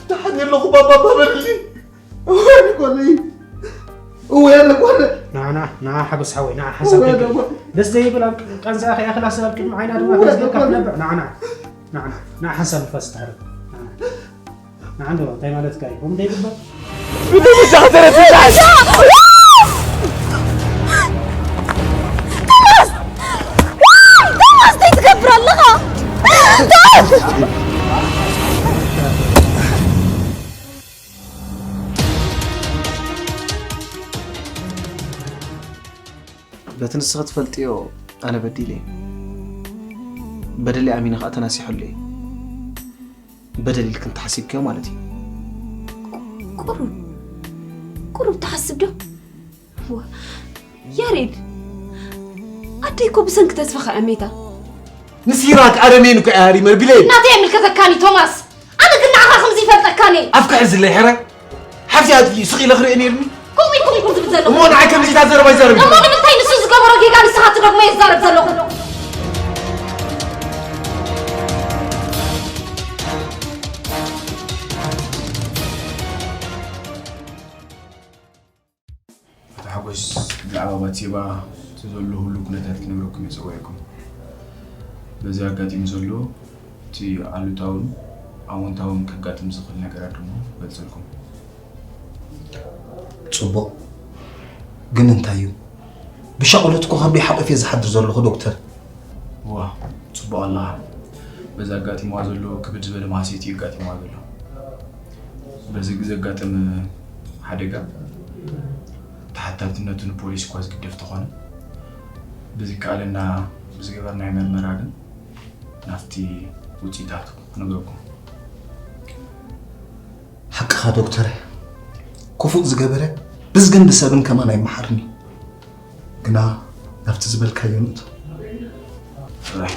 ተሓት ኣለኹ ባባ፣ ባባ በልልኝ። እወ፣ ጓለይ። እወ፣ ያለ ጓለ። ንዓ፣ ንዓ፣ ንዓ፣ ሓጎስ ሓወይ፣ ንዓ፣ ሓንሳብ እወ፣ ደገ። ያለ ጓለ። ደስ ዘይብል ኣብ ቃንዛኣ ከይኣኽላ ሰብ ኣብ ቅድሚ ዓይና ድማ እወ፣ ከዝገካ ያለ ጓለ። ትነብዕ። ንዓ፣ ንዓ፣ ንዓ፣ ንዓ፣ ንዓ፣ ሓንሳብ ንፋስ ትሕረድ። ንዓ፣ ንዓ። ንዓ፣ እንዶ፣ እንታይ ማለትካ እዩ? ከምኡ ዘይግበር? ብደምጃ ከተረድእ። ቶማስ! ቶማስ፣ እንታይ ትገብር ኣለኻ? ቶማስ! በቲ ንስኺ ትፈልጥዮ ኣነ በዲለ እየ። በደለይ ኣሚነ ኸኣ ተናሲሐሉ እየ። በደል ኢልክን ተሓሲብክዮ ማለት እዩ። ቁሩብ፣ ቁሩብ ትሓስብ ዶ? ዋ፣ ያሬድ፣ ኣደይ እኮ ብሰንኪ ተስፋኻ እያ ሜታ። ንሲራክ ኣረሜን እኮ እያ ሪመር ቢለይ። ናተይ ኣይምልከተካን እዩ ቶማስ። ኣነ ግን ንዓኻ ከምዚ ይፈልጠካን እየ። ኣፍካ ሕዝለይ ሕራይ። ሓብሲ ኣጥፊ ስቕ ኢለ ክርኢ ነይርኒ። ከምኡ ኢልኩም ኢልኩም ዝብል ዘለኹም። እሞ ንዓይ ከምዚ ኢልካ ዘረባ ይዛረብ እሞ ይዛረብ። ንምንታይ ንሱ ዝገበሮ ጌጋ ንስኻ ትደግሞ እየ ዝዛረብ ዘለኹ? ኣቶ ሓጎስ፣ ብዛዕባ ባትሴባ እቲ ዘሎ ህሉው ኩነታት ክነግረኩም እየ ጸዊዐኩም። በዚ ኣጋጢሙ ዘሎ እቲ ኣሉታውን ኣወንታውን ከጋጥም ዝኽእል ነገራት ድማ ክገልጸልኩም። ጽቡቕ። ግን እንታይ እዩ? ብሻቕሎት እኮ ከብደይ ሓቑፍ እየ ዝሓድር ዘለኹ ዶክተር። እዋ፣ ጽቡቕ ኣለኻ። በዚ ኣጋጢምዋ ዘሎ ክብድ ዝበለ ማህሰይቲ እዩ ኣጋጢምዋ ዘሎ። በዚ ዘጋጠመ ሓደጋ ተሓታትነቱ ንፖሊስ እኳ ዝግደፍ ተኾነ፣ ብዝከኣለና ብዝገበርናዮ መርመራ ግን ናብቲ ውጽኢታቱ ክነግረኩም። ሓቅኻ ዶክተር፣ ክፉእ ዝገበረ ብዝግን ብሰብን ከማን ኣይመሓርን እዩ። ግና ናብቲ ዝበልካዮ ንእቶ። ጥራሕ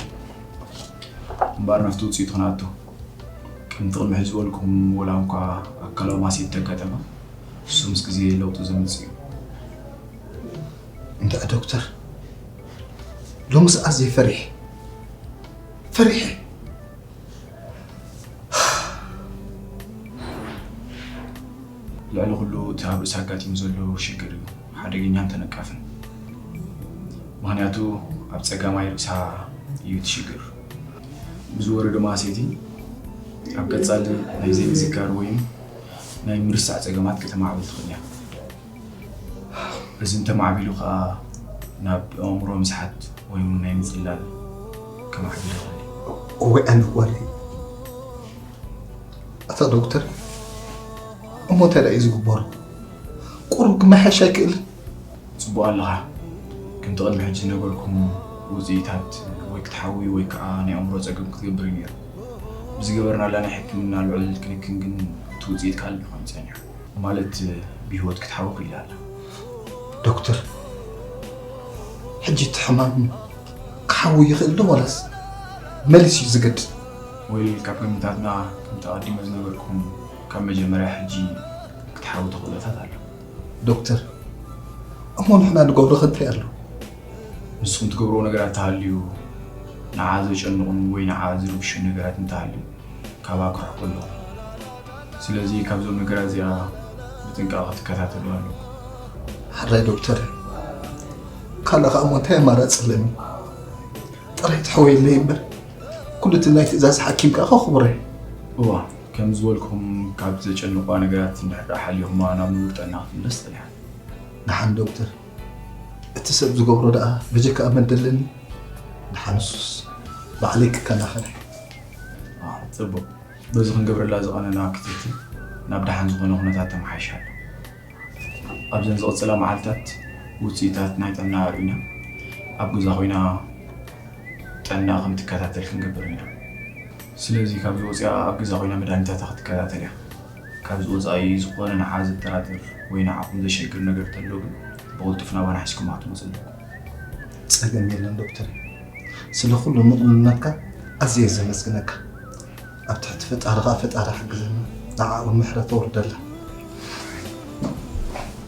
እምበኣር ናብቲ ውፅኢቱ ክንኣቱ። ከም ጥቕሚ ሕዚ ዝበልኩም ወላ እንኳ ኣካላዊ ማስየት ተጋጠመ፣ እሱ ምስ ግዜ ለውጢ ዘምፅእ እዩ። እንድዒ ዶክተር፣ ሎምስ ኣዝየ ፈሪሐ፣ ፈሪሐ። ልዕሊ ኩሉ እቲ ኣብ ርእሳ ኣጋጢሙ ዘሎ ሽግር እዩ ሓደገኛን ተነቃፍን። ምኽንያቱ ኣብ ጸጋማይ ርእሳ እዩ እቲ ሽግር። ብዝወረዶ ማህሰይቲ ኣብ ቀጻሊ ናይ ዘይምዝካር ወይም ናይ ምርሳዕ ጸገማት ከተማዕብል ትኽእል እያ። እዚ እንተማዕቢሉ ኸኣ ናብ ኣእምሮ ምስሓት ወይ እውን ናይ ምጽላል ከማዕብል ይኽእል እዩ። እወ ኣነ ጓለይ። ኣታ ዶክተር፣ እሞ እንታይ ደኣ እዩ ዝግበሮ? ቁሩብ ክመሓየሽ ኣይክእልን? ጽቡቕ ኣለኻ። ከምቲ ቅድሚ ሕጂ ዝነበርኩም ውፅኢታት ወይ ክትሓዊ ወይ ከዓ ናይ ኣእምሮ ፀገም ክትገብር እዩ ነይሩ። ብዝገበርናላ ናይ ሕክምና ልዑል ክንክን ግን እቲ ውፅኢት ካልእ ኮይኑ ፀኒሑ። ማለት ብህይወት ክትሓዊ ክኢላ ኣላ። ዶክተር፣ ሕጂ እቲ ሕማም ክሓዊ ይኽእል ዶ ዋላስ መሊስ እዩ ዝገድድ? ወይ ካብ ግምታትና ከምቲ ኣቐዲመ ዝነገርኩም ካብ መጀመርያ ሕጂ ክትሓዊ ተኽእሎታት ኣሎ። ዶክተር፣ እሞ ንሕና ንገብሮ ከ እንታይ ኣሎ? ንስኹም ትገብርዎ ነገራት እንተሃልዩ፣ ንዓ ዘጨንቑን ወይ ንዓ ዝርብሹን ነገራት እንተሃልዩ፣ ካባኣ ክርሕቁ ኣለዎም። ስለዚ ካብዞም ነገራት እዚኣ ብጥንቃቐ ክትከታተሉ ኣለኩም። ሕራይ ዶክተር፣ ካልእ ከኣ እሞ እንታይ ኣማራጺ ኣለኒ? ጥራይ ትሕወየለይ እምበር፣ ኩሉ እቲ ናይ ትእዛዝ ሓኪም ከኣ ከኽብሮ እየ። እዋ፣ ከም ዝበልኩም ካብ ዘጨንቋ ነገራት እንድሕር ደኣ ሓሊኹማ ናብ ንቡር ጥዕና ክትምለስ ትኽእል ኢኻ። ደሓን ዶክተር፣ እቲ ሰብ ዝገብሮ ደኣ በጀካ ኣመል ደለኒ። ደሓን ንሱስ ባዕለይ ክከላኸል እየ። ኣዎ፣ ጽቡቕ። በዚ ክንገብረላ ዝቐነና ክትትል ናብ ደሓን ዝኾነ ኩነታት ተመሓይሻ ኣሎ። ኣብዘን ዝቕጽላ መዓልታት ውጽኢታት ናይ ጥዕና ኣርእዩና ኣብ ገዛ ኮይና ጥዕና ከም ትከታተል ክንገብር ኢና። ስለዚ ካብዚ ወፂኣ ኣብ ገዛ ኮይና መድሃኒታታ ክትከታተል እያ። ካብዚ ወፃኢ ዝኾነ ንዓ ዘጠራጥር ወይ ንዓኹም ዘሸግር ነገር ተሎ ግን ብቕልጡፍ ናባና ሒዝኩማ ክትመፁ ኣለኩም። ጸገም የለን ዶክተር፣ ስለ ኩሉ ምቕንነትካ ኣዝየ ዘመስግነካ። ኣብ ትሕቲ ፈጣሪ ኸኣ ፈጣሪ ሓግዘና፣ ንዓኣ እውን ምሕረት ኣውርደላ።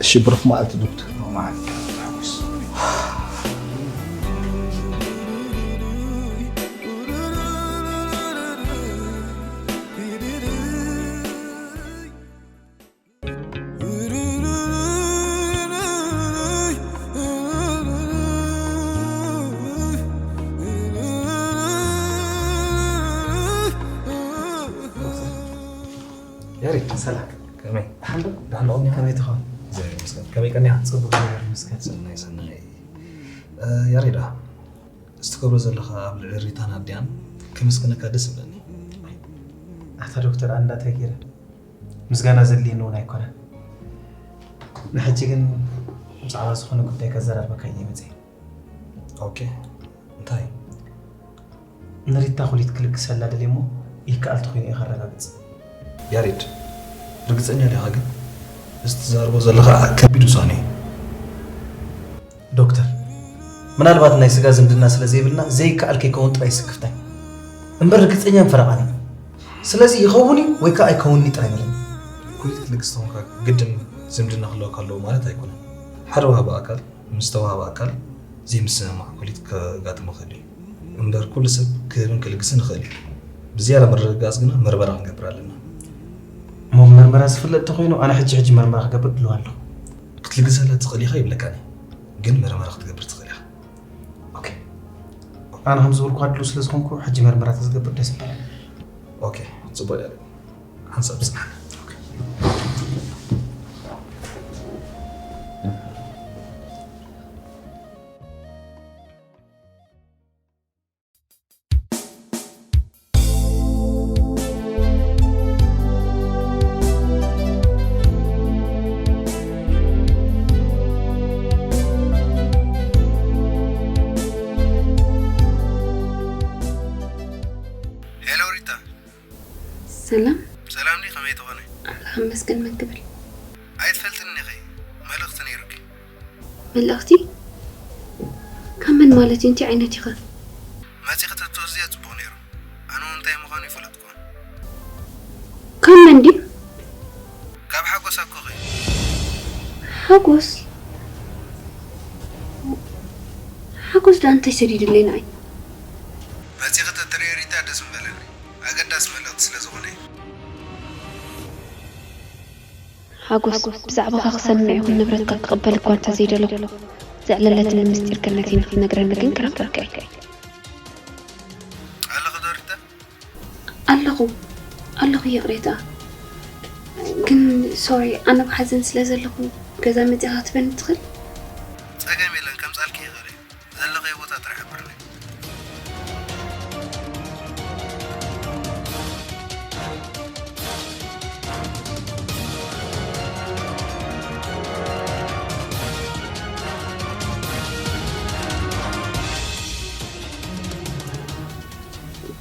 እሺ፣ ብሩኽ መዓልቲ ዶክተር። ብሩኽ መዓልቲ፣ ተሓጎስ። ያሬድ፣ ሰላም። ከመይ? ደሓን ዶ? ደሓን ዶ? ከመይ ትኸውን? እግዚኣብሔር ይመስገን። ከመይ ቀኒኻ? ጽቡቕ፣ እግዚኣብሔር ይመስገን። ሰናይ፣ ሰናይ። እ፣ ያሬዳ፣ እዚ ትገብሮ ዘለኻ ኣብ ልዕሊ ሪታን ኣዲኣን ከመስግነካ ደስ ይብለኒ። ኣታ ዶክተር፣ ኣነ እንታይ ገይረ? ምስጋና ዘድልየኒ እውን ኣይኮነን። ንሕጂ ግን ብዛዕባ ዝኾነ ጉዳይ ከዘራርበካ እየ መፅየ። ኦኬ፣ እንታይ? ንሪታ ኩሊት ክልግሰላ ደልየ እሞ ይከኣል ተኾይኑ እየ ከረጋግፅ። ያሬድ፣ ርግፀኛ ዲኻ ግን? እዚ ትዛረቦ ዘለኻ ከቢድ ውሳነ እዩ። ዶክተር፣ ምናልባት ናይ ስጋ ዝምድና ስለ ዘይብልና ዘይከኣል ከይከውን ጥራይ ስክፍታይ እምበር ርግፀኛን ፈረቓን እዩ። ስለዚ ይኸውን እዩ ወይ ከዓ ኣይከውንን እዩ ጥራይ በለኒ። ኩሊት ክልግስ ተኾንካ ግድን ዝምድና ክህልወካ ኣለዎ ማለት ኣይኮነን። ሓደ ወሃቢ ኣካል ምስ ተዋህቢ ኣካል ዘይምስምማዕ ኩሊት ከጋጥም ይኽእል እዩ። እምበር ኩሉ ሰብ ክህብን ክልግስን ይኽእል እዩ። ብዝያዳ ምርግጋፅ ግና መርመራ ክንገብር ኣለና። እሞ መርመራ ዝፍለጥ ተኾይኑ ኣነ ሕጂ ሕጂ መርመራ ክገብር ድልዋ ኣለኹ። ክትልግሰላ ትኽእል ኢኻ ይብለካ እየ። ግን መርመራ ክትገብር ትኽእል ኢኻ። ኦኬ። ኣነ ከም ዝበልኩ ኣድሉ ስለ ዝኾንኩ ሕጂ መርመራ ተዝገብር ደስ ምበለኒ። ኦኬ፣ ጽቡቕ ያሬድ። ሓንሳብ ጽናሕ። ኦኬ። ሄሎ ሪታ። ሰላም። ሰላም ዲ፣ ከመይ ትኾነ? ኣምላኽ ይመስገን፣ መን ክብል? ኣይትፈልጥኒ ኢኺ፣ መልእኽቲ ነይሩኪ። መልእኽቲ? ካብ መን ማለት እዩ? እንታይ ዓይነት ኢኸ? መጺኺ ተትወስድዮ ጽቡቕ ነይሩ። ኣነ እውን እንታይ ምዃኑ ይፈለጥኩ። ካብ መን ድዩ? ካብ ሓጎስ ኣኮኺ። ሓጎስ? ሓጎስ ደኣ እንታይ ሰዲዱለይ ንዓይ? መጺኺ ተትርእዮ ሪታ ደስ ምበለኒ። ኣገዳሲ መልእኽቲ ስለ ዝኾነ እዩ። ሓጎስ፣ ብዛዕባኻ ክሰምዕ ይኹን ንብረትካ ክቕበል እኳ እንተዘይደለኹ፣ ዘዕለለትኒ ምስጢር ገነተይ ንኽትነግረኒ ግን ክረኽበካ እየ። ኣለኺ ዶ ሪታ? ኣለኹ፣ ኣለኹ ይቕሬታ። ግን ሶሪ፣ ኣነ ብሓዘን ስለ ዘለኹ ገዛ መጺኻ ክትበኒ ትኽእል? ጸገም የለን፣ ከምጻልኪ ይኽእል እየ። ዘለኽዮ ቦታ ጥራሕ ሓብርኒ።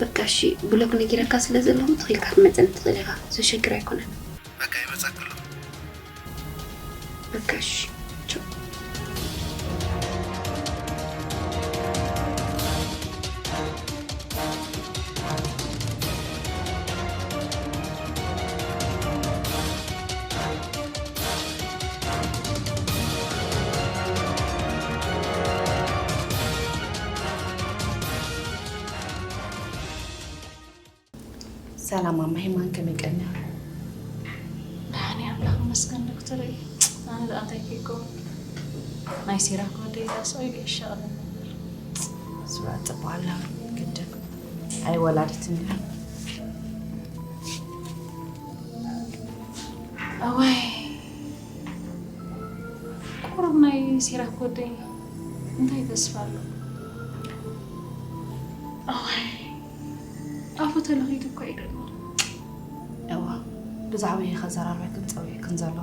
በቃ እሺ፣ ብሎክ ነጊረካ ስለ ዘለኹ ተኺልካ ክትመጸኒ ትኽእል ኢኻ። ዘሸግር ኣይኮነን። በቃ ይመጻክሎ። በቃ እሺ። ቻው። ሰላም ማማ ሄማን፣ ከመይ ቀንያ? ደሓን እየ ኣምላኽ ይመስገን ዶክተረይ። ኣነ ደኣ እንታይ ከይከውን፣ ናይ ሲራክ ወደይ ደኣ ስቕ ኢሉ የሻቕለኒ እምበር። ስራ ጽቡቕ ኣላ ግድን። ኣይ ወላዲት እንዲያ። ኣዋይ ቁሩብ ናይ ሲራክ ወደይ እንታይ ተስፋ ኣሎ? ኣዋይ ኣፉ ተለኺቱ እኳ እዩ ደሎ። እዋ ብዛዕባ ከዘራርበክን ጸዊዕክን ዘሎ።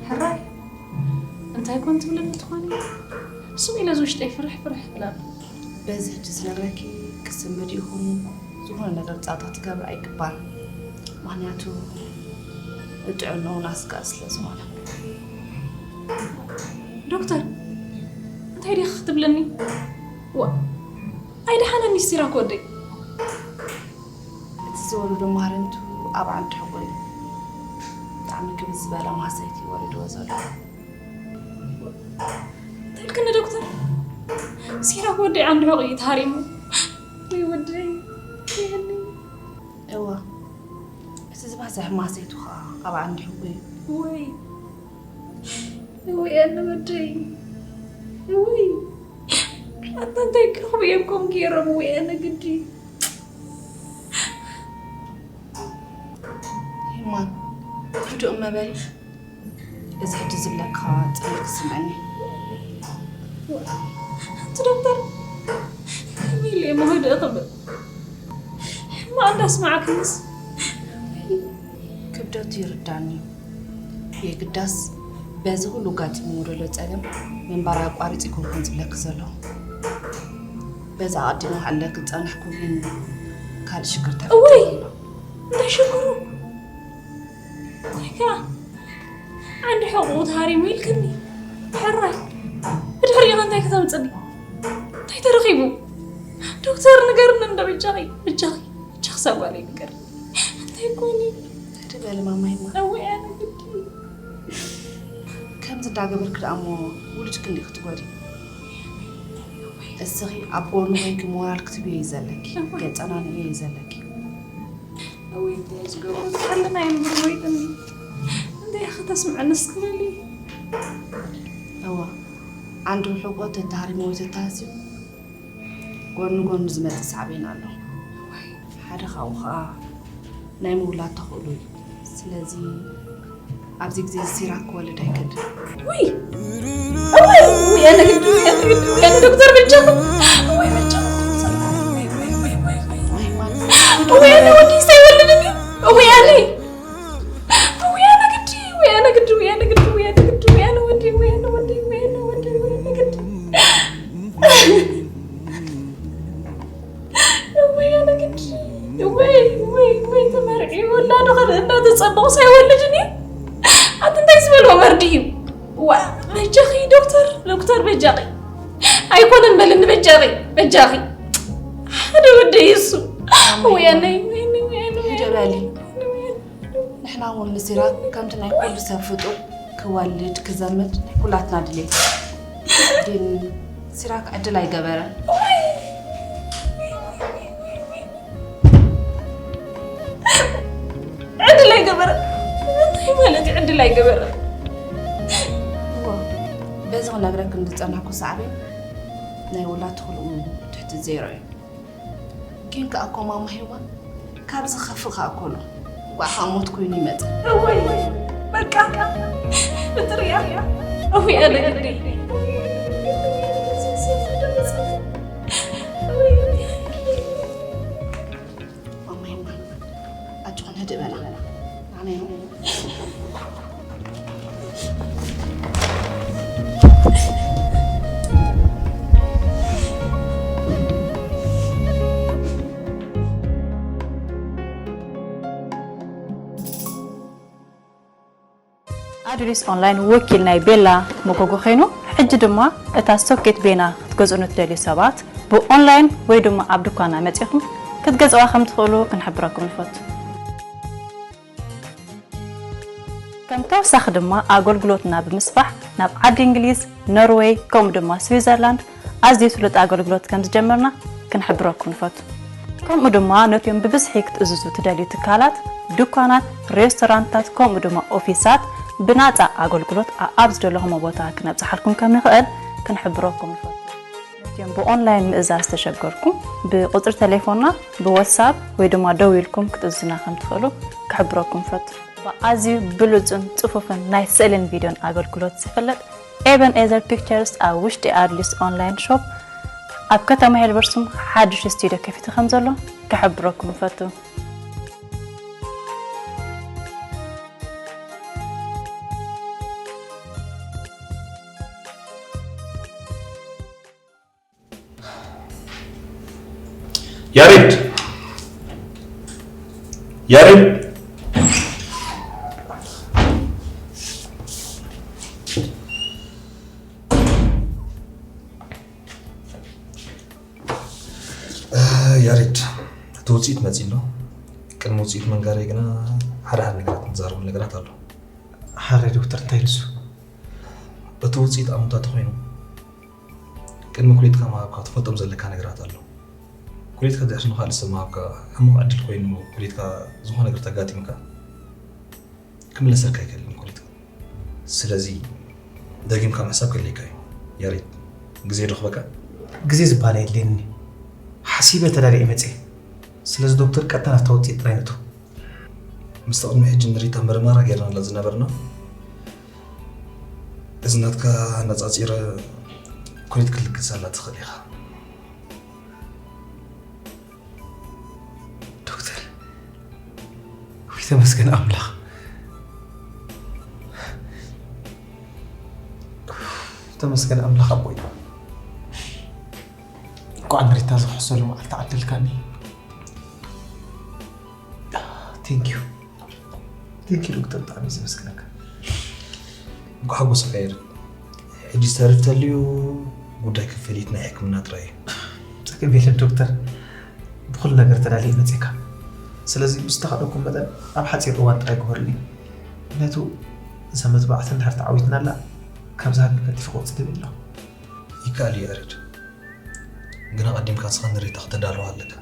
ሕራይ እንታይ ኮን ትብለኒ ትኾኒ? ስቕ ኢለ ዝውሽጠይ ፍርሕ ፍርሕ ይብል ኣሎ። በዚ ሕጂ ዝነግረኪ ክስምድ ይኹን ዝኾነ ነገር ጻታ ትገብር ኣይግባን። ምኽንያቱ ንጥዕናኡ ኣስጋኢ ስለ ዝኾነ። ዶክተር እንታይ ዲኻ ክትብለኒ? ዋ ኣይደሓነኒ ሲራክ ወደይ። እቲ ዝወለዶ ማህረምቱ ኣብ ዓዲ ሕቆ እዩ። ብጣዕሚ ክብዝ ዝበለ ማህሰይቲ ወሪድዎ ዘሎ። እንታይ ኢልክኒ ዶክተር? ሲራክ ወደይ ዓንዲ ሕቆ እዩ ተሃሪሙ። ወይ ወደይ ይህኒ። እወ እቲ ዝበዝሕ ማህሰይቱ ኸዓ ኣብ ዓንዲ ሕቆ እዩ። ወይ ወይ ኣነ ወደይ ወይ ኣታ እንታይ ክረኽቡ እዮም ከም ገይሮም ወይ ኣነ ግዲ። ሄማን ህዱእ መበል። እዚ ሕጂ ዝብለካ ጽቡቕ ክስምዐኒ። ኣንቲ ዶክተር ከመይ ኢለ እየ መህድእ ክብል? ሕማቕ እንዳስማዕክንስ። ክብደቱ ይርዳኒ። የግዳስ በዚ ኩሉ ኣጋጢምዎ ዘሎ ጸገም ምንባር ኣቋሪጽ ይኮንኩን ዝብለኪ ዘለኹ። በዚ ኣቐዲመ ክዕለኪ ዝጸናሕኩ ግን ካልእ ሽግር እወይ! ተፈጢሩ ኣሎ። እንታይ ሽግሩ? እንታይ ከኣ? ዓንዲ ሕቑኡ ተሃሪሙ ኢልክኒ። ሕራይ። ብድሕሪኡ እንታይ ከተምጽኒ? እንታይ ተረኺቡ? ዶክተር ንገርኒ እንዶ በጃኺ፣ በጃኺ፣ በጃኺ ሳጓለይ ንገርኒ። እንታይ ኮኒ? ትበል ማማይማ። እወ ኣነ ግዲ። ከምዚ እንዳገበርክ ደኣ እሞ ውሉድኪ እንዲኺ ትጎድኢ። እስኺ ኣብ ጎኑ ኮይንኪ ሞራል ክትህብዮ እዩ ዘለኪ። እወ። ገጸናንዮ እዩ ዘለኪ። እወ፣ እንታይ ዝገብሮ ዝሓልና እየ ንብር ወይጥኒ። እንታይ ኢኺ ተስምዐኒ እስኪ በሊ። እወ፣ ዓንዲ ሕቆ ተተሃሪሙ ወይ ተታህዝዩ ጎኒ ጎኒ ዝመጽእ ሳዕቤን ኣሎ። ሓደ ካብኡ ኸኣ ናይ ምውላድ ተኽእሎ እዩ። ስለዚ ኣብዚ ግዜ እዚ ሲራክ ክወልድ ኣይክእልን። ውይ! እወይ! ውይ፣ ኣነ ግዲ፣ ውይ፣ ኣነ ግዲ፣ ውይ፣ ኣነ ዶክተር በጃኹም! ውይ፣ በጃኹም! ውይ፣ ኣነ ወዲ ሳይወልድ እንዲ! ውይ፣ ኣነ! ውይ፣ ኣነ ግዲ፣ ውይ፣ ኣነ ግዲ፣ ውይ፣ ኣነ ግዲ፣ ውይ፣ ኣነ ግዲ፣ ውይ፣ ኣነ ወዲ፣ ውይ፣ ኣነ ወዲ፣ ውይ፣ ኣነ ወዲ፣ ውይ፣ ኣነ ግዲ። እወይ፣ ኣነ ግዲ። እወይ፣ እወይ፣ እወይ፣ ተመርዒ ውላዱ ክርኢ እናተጸበቑ ሳይወልድን እዩ። ኣቲ እንታይ ዝበልዎ መርዲ እዩ? ዋ፣ በጃኺ ዶክተር፣ ዶክተር በጃኺ። ኣይኮነን በልኒ በጃኺ፣ በጃኺ። ሓደ ወደይ እሱ። እወይ፣ ኣነይ፣ ወይኒ፣ ወይኒ፣ ወይኒ፣ ሕጂ በሊ። ወይኒ፣ ወይኒ። ንሕና እውን ንሲራክ ከምቲ ናይ ኩሉ ሰብ ፍጡር ክወልድ፣ ክዘምድ ናይ ኩላትና ድሌት። ግን ሲራክ ዕድል ኣይገበረን። ዕድል ኣይገበረን? እንታይ ማለት እዩ ዕድል ኣይገበረን? እወ፣ በዚ ክነግረክን ዝጸናሕኩ ሳዕቤን ናይ ውላድ ተኽእሎኡ ትሕቲ ዜሮ እዩ። ግን ከኣ እኮ ማማ ሄዋን ካብዚ ከፍ ከኣ እኮ ኣሎ። እንቋዕ ከኣ ሞት ኮይኑ ይመጽእ። እወይ፣ በቃ፣ ብጥርያ። እወይ፣ ኣነ ግደይ። ማማ ሄዋን፣ ኣጆኽን ህድእ በላ። ኣነ ኣዱሊስ ኦንላይን ወኪል ናይ ቤላ መጎጎ ኮይኑ፣ ሕጂ ድማ እታ ሶኬት ቤና ክትገዝኡ ንትደልዩ ሰባት ብኦንላይን ወይ ድማ ኣብ ድኳና መጺኹም ክትገዝእዋ ከም ትኽእሉ ክንሕብረኩም ንፈቱ። ከም ተወሳኺ ድማ ኣገልግሎትና ብምስፋሕ ናብ ዓዲ እንግሊዝ፣ ኖርዌይ ከምኡ ድማ ስዊዘርላንድ ኣዝዩ ስሉጥ ኣገልግሎት ከም ዝጀመርና ክንሕብረኩም ንፈቱ። ከምኡ ድማ ነቲኦም ብብዝሒ ክትእዝዙ ትደልዩ ትካላት፣ ድኳናት፣ ሬስቶራንታት ከምኡ ድማ ኦፊሳት ብናጻ ኣገልግሎት ኣብ ዝደለኹሞ ቦታ ክነብጽሓልኩም ከም ንኽእል ክንሕብረኩም ንፈቱ። ነቲኦም ብኦንላይን ምእዛዝ ዝተሸገርኩም ብቁጽሪ ቴሌፎንና ብዋትሳፕ ወይ ድማ ደዊልኩም ክትእዝዙና ከም ትኽእሉ ክሕብረኩም ንፈቱ። ብኣዝዩ ብሉጽን ጽፉፍን ናይ ስእልን ቪድዮን ኣገልግሎት ዝፍለጥ ኤበን ኤዘር ፒክቸርስ ኣብ ውሽጢ ኣድሊስ ኦንላይን ሾፕ ኣብ ከተማ ሄልበርስቱም ሓድሽ ስቱዲዮ ከፊቱ ከም ዘሎ ክሕብረኩም ንፈቱ። ያሬድ፣ ያሬድ፣ ያሬድ፣ እቲ ውፅኢት መፂ ኣሎ። ቅድሚ ውፅኢት መንጋረይ ግና ሓደ ሓደ ነገራት ንዛረቡ ነገራት ኣሎ። ሓራይ ዶክተር እንታይ ንሱ? እቲ ውፅኢት ኣሙታ ተኮይኑ ቅድሚ ኩሌትካ ምሃብካ ትፈልጦም ዘለካ ነገራት ኣሎ። ኩሌትካ ድሕሪ ንካልእ ሰብ ምሃብካ ሕሙቕ ዕድል ኮይኑ ኩሌትካ ዝኾነ ነገር ተጋጢምካ ክምለሰልካ ኣይክእልን ኩሌትካ። ስለዚ ደጊምካ ምሕሳብ ከድልየካ እዩ። ያሬድ፣ ግዜ ዶ ክበካ? ግዜ ዝበሃል የድልየኒ። ሓሲበ ተዳሊየ መፅየ። ስለዚ ዶክተር ቀጥታ ናብታ ውፅኢት ጥራይ ንእቶ። ምስቲ ቅድሚ ሕጂ ንሪታ ምርመራ ጌርናላ ዝነበርና እዚ ናትካ ኣነፃፂረ ኩሊት ክልግሰላ ትኽእል ኢኻ። ዶክተር፣ ወይ ተመስገን ኣምላኽ፣ ተመስገን ኣምላኽ ኣቦይ። እንኳዕ ንሪታ ዝኽሕሰሉ መዓልቲ ዓደልካኒ። Thank you. Thank you ዶክተር፣ ብጣዕሚ ዘመስግነካ። እንኳዕ ሓጎሰካ ያሬድ። ሕጂ ዝተርፍ ተልዩ ጉዳይ ክፍሊት ናይ ሕክምና ጥራይ እዩ። ጸገም የለን ዶክተር፣ ብኹሉ ነገር ተዳልየ መጺእካ። ስለዚ ብዝተኻእለኩም መጠን ኣብ ሓጺር እዋን ጥራይ ግበሩለይ። ምክንያቱ እዛ መጥባዕቲ እንድሕር ተዓዊትናላ ካብዛ ሃገር ቀልጢፈ ክወጽእ ደልየ ኣለኹ። ይከኣል እዩ ያሬድ፣ ግን ኣቐዲምካ ንስኻ ንሪታ ክተዳልዋ ኣለካ።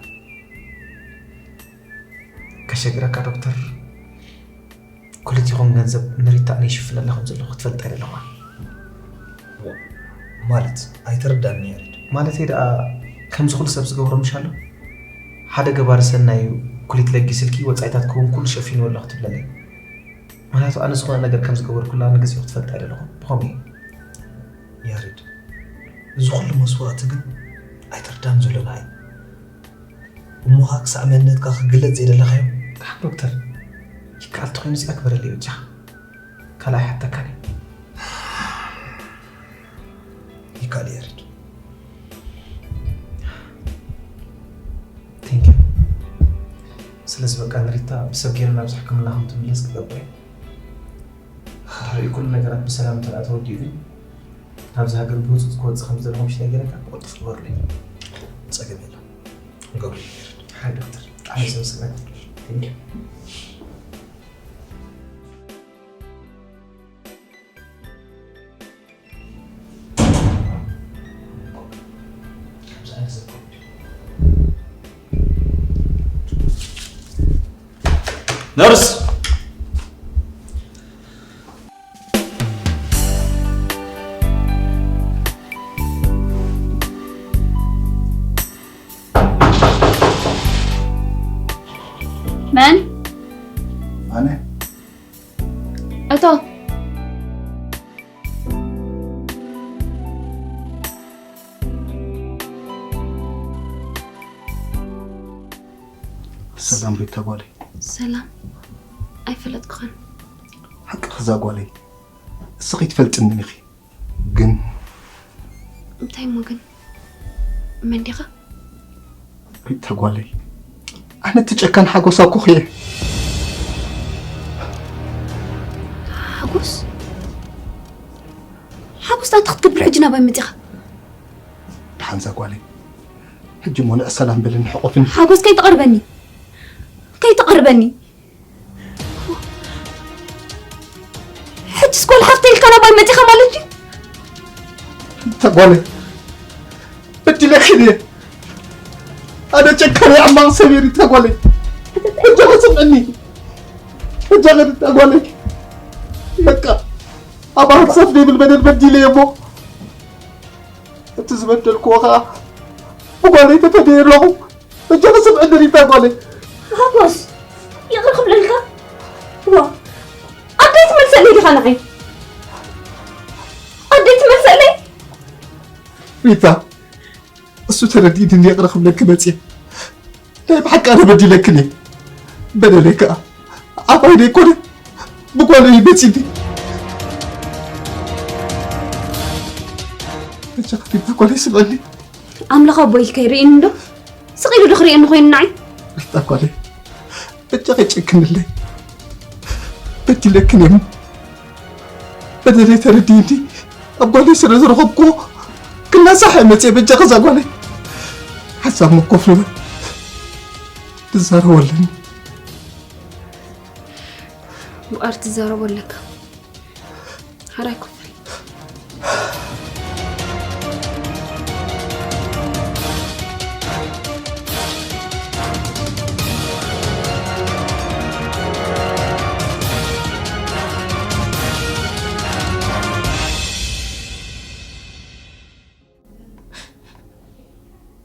ከሸግረካ ዶክተር፣ ክልቲኹም ገንዘብ ንሪታ ኣነ ይሽፍነላ ከም ዘለኹ ክትፈልጣ ኣይደለኹ። ማለት ኣይተረዳእኒ ያሬድ። ማለተይ ደኣ ከምዚ ኩሉ ሰብ ዝገብሮ ምሽ ኣሎ? ሓደ ገባሪ ሰናይ እዩ ኩሊት ለጊስልኪ ወጻኢታትኪ እውን ኩሉ ሸፊንዎ ኣሎ ክትብለለይ። ምኽንያቱ ኣነ ዝኾነ ነገር ከም ዝገበርኩላ ንግዚኡ ክትፈልጥ ኣይደለኹን። ብኸምኡ እዩ። ያሬድ፣ እዚ ኩሉ መስዋእቲ ግን ኣይተርዳን ዘሎ ንዓይ። እሞኻ ክሳዕ መንነትካ ክግለጽ ዘይደለኻዮ? ኣሕ ዶክተር፣ ይከኣል ተኾይኑ እዚኣ ግበረለይ በጃኻ። ካልእ ኣይሓተካን እየ። ይከኣል ያሬድ። Thank you። ስለዚ በቃ ንሪታ ብሰብ ገይረ ናብዚ ሕክምና ከም ትምለስ ክገብር እየ። ድሕሪኡ ኩሉ ነገራት ብሰላም እንተ ደኣ ተወዲኡ ግን ናብዚ ሃገር ብህጹጽ ክወጽእ ከም ዝደለኹ ምሽ ነጊረካ ብቕልጡፍ ግበሩለይ። ጸገም የለን። ንገብሮ ያሬድ። ሓይ ዶክተር። ብጣዕሚ ዘመስግነካ። Thank you። ነርስ! መን? ኣነ። እቶ። ሰላም ሪታ ጓለይ። ሰላም። ኣይፈለጥኩኻን። ሓቅኺ እዛ ጓለይ። እስኺ ትፈልጥኒ ኢኺ። ግን እንታይ እሞ ግን? መን ዲኻ? ሪታ ጓለይ፣ ኣነ እቲ ጨካን ሓጎስ ኣኮኹ እየ። ሓጎስ? እንታይ ክትገብር ሕጂ ናባይ መጺኻ? ደሓን እዛ ጓለይ። ሕጂ እሞ ንዕ ሰላም በልን ሕቆፍን። ሓጎስ ከይትቐርበኒ። ከይትቐርበኒ። ሕጂ ስኮል ሓፍተ ኢልካ ናባይ መጺኻ ማለት እዩ? እታ ጓለይ። በዲለክን እየ። ኣነ ጨካን ሕማቕ ሰብ እየ እታ ጓለይ። በጃኺ ስምዕኒ። በጃኺ እታ ጓለይ። በቃ ኣብ ኣህሳፍ ዘይብል በደል በዲለ እየ እሞ እቲ ዝበደልክዎ ኸዓ ብጓለይ ተፈድየ ኣለኹ። በጃኺ ስምዕኒ እታ ጓለይ። ሓጎስ፣ ይቕር ክብለልካ? ዋ፣ ኣደይ ትመልሰለይ ዲኻ ንዓይ? ኣደይ ትመልሰለይ? ሪታ፣ እሱ ተረዲእኒ ይቕረ ክብለኪ መፅየ። ናይ ብሓቂ ኣነ በዲለክን እየ። በደለይ ከዓ ኣባይ ዘይኮነ ብጓለይ እዩ መፂኒ። በጃኺ ሪታ ጓለይ ስምዕኒ። ኣምላኽ ኣቦይ ከይርእየኒ ዶ? ስቕ ኢሉ ዶ ክርእየኒ ኮይኑ ንዓይ? ሪታ ጓለይ፣ በጃኺ ጨክንለይ። በዲለክን እየ እሞ በደለይ ተረዲእኒ። ኣብ ጓለይ ስለ ዝረኸብኩዎ ክናሳሕ እየ መፅየ። በጃኺ እዛ ጓለይ ሓሳብ መኮፍ ንበል። ትዛረቦ ኣለኒ። ብኣር ትዛረቦ ኣለካ። ሓራይ ኮፍ በል።